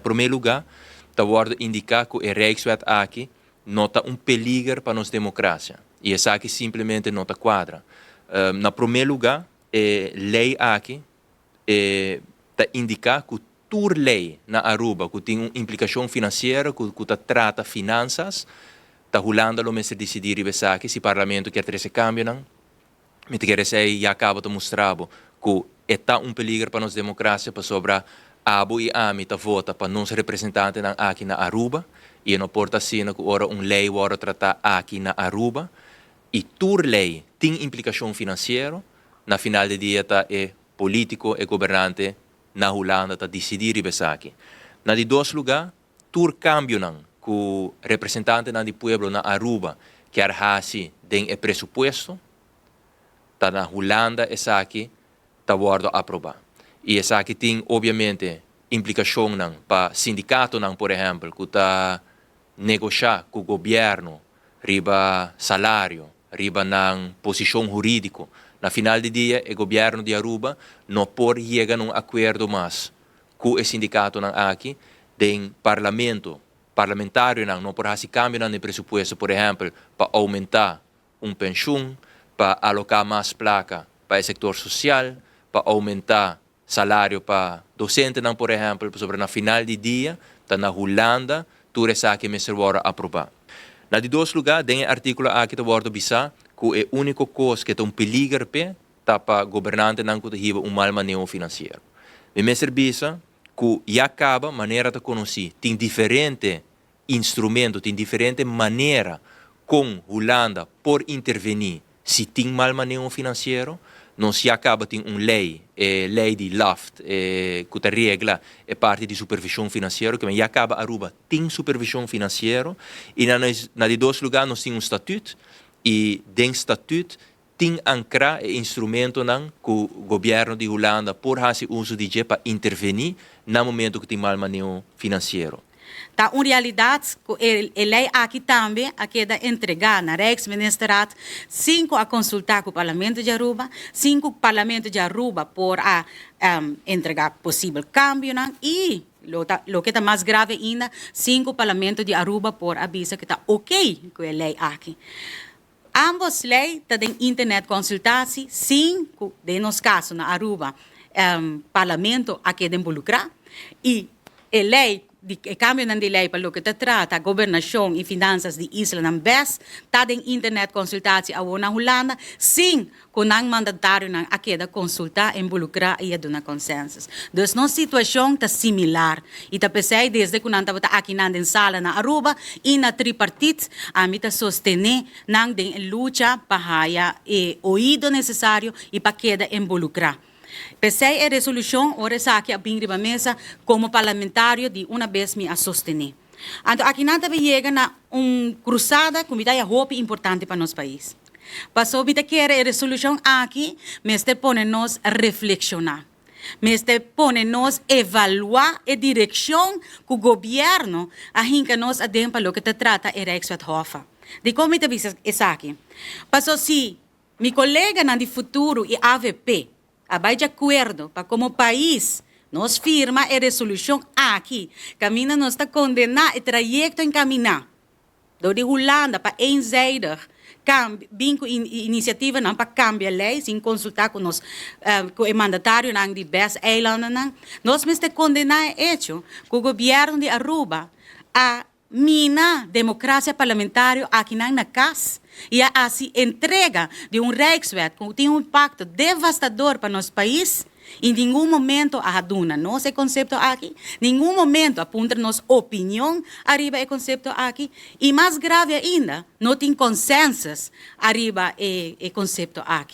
promé lugá, ta wòrdu indiká ku e Rijkswet aki no ta un peliger pa nos demokrasia. I esaki simplemente no ta kuadra. Na promé lugá, e lei aki ta indiká ku tur lei na Aruba ku tin un implikashon finansiero, ku ta trata finansas, ta Hulanda lo mester disidí riba esaki si parlamento kier trese kambionan. Mi ta kere esei ya kaba ta mustra bo ku e ta un peliger pa nos demokrasia, pasobra abo i ami ta vota pa nos representantenan aki na Aruba i e no por ta asina ku ora un lei wòrdu tratá aki na Aruba i tur lei tin implikashon finansiero, na final di dia ta e polítiko, e gobernante na Hulanda ta disidí riba esaki. Na di dos lugá, tur kambionan ku representantenan di pueblo na Aruba kier hasi den e presupuesto, ta na Hulanda esaki ta wòrdu aprobá. I esaki tin obviamente implikashonnan pa sindikatonan, por ehèmpel, ku ta negoshá ku gobièrnu riba salario, riba nan posishon hurídiko. Na final di dia e gobièrnu di Aruba no por yega na un akuerdo mas ku e sindikatonan aki den parlamento. Parlamentarionan no por hasi kambionan den presupuesto, por ehèmpel, pa oumentá un penshun, pa aloká mas plaka pa e sektor sosial, pa oumentá salario pa dosentenan, por ehèmpel, pasobra na final di dia ta na Hulanda tur esaki mester wòrdu aprobá. Na di dos lugá, den e artíkulo aki ta wòrdu bisá ku e úniko kos ku ta un peliger p'e ta pa gobernantenan ku ta hiba un mal maneho finansiero. Mi mester bisa ku ya kaba, manera ta konosí, tin diferente instrumento, tin diferente manera kon Hulanda por intervení si tin mal maneho finansiero. Nos ya kaba tin un lei, e lei di LAFT, ku ta regla e parti di supervishon finansiero, ke men ya kaba Aruba tin supervishon finansiero. I na na di dos lugá nos tin un statuut i den statuut tin ankrá e instrumentonan ku gobièrnu di Hulanda por hasi uso di dje pa intervení na momento ku tin mal maneho finansiero. Ta un realidat ku e lei aki tambe a keda entregá na Rijksministerraad sin ku a konsultá ku Parlamento di Aruba, sin ku Parlamento di Aruba por a entregá posibel kambionan i, loke ta mas grave ainda, sin ku Parlamento di Aruba por a bisa ku ta oké ku e lei aki. Ambos lei ta den internet consultatie sin cu, den nos caso na Aruba, Parlamento a keda involucra y e lei di e cambionan di lei pa loke ta trata gobernacion y finanzas di islanan bes ta den internet consultatie awor na Hulanda sin cu nan mandatarionan a keda consulta, involucra y a duna consensus. Dus nos situacion ta similar y ta pesey desde cu nan tabata akinan den sala na Aruba y na tripartiet ami ta sostene nan den e lucha pa haya e oido necesario y pa keda involucra. Pesey e resolucion ora esaki a bin riba mesa como parlamentario di una bes mi a sostene. Anto akinan ta bin yega na un cruzada cu mi ta haya hopi importante pa nos pais. Paso mi ta kere e resolushon aki mester pone nos reflekshoná. Mester pone nos evaluá e direkshon ku gobièrnu a hinka nos aden pa loke ta trata e Rijkswet Hoffa. Dikon mi ta bisa esaki? Paso si mi koleganan di Futuro i avp a bai di akuerdo pa komo pais nos firma e resolushon aki kaminda nos ta kondená e trayekto enkaminá dor di Hulanda pa eenzijdig bin ku inisiativanan pa kambia lei sin konsultá ku nos ku e mandatarionan di bes eilandennan, nos mester kondená e echo ku gobièrnu di Aruba a mina demokrasia parlamentario akinan na kas i a hasi entrega di un Rijkswet ku tin un impakto devastador pa nos pais. I ningun momento a duna nos e konsepto aki, ningun momento a puntra nos opinion ariba e konsepto aki, i mas grave ainda, no tin consensus ariba e konsepto aki.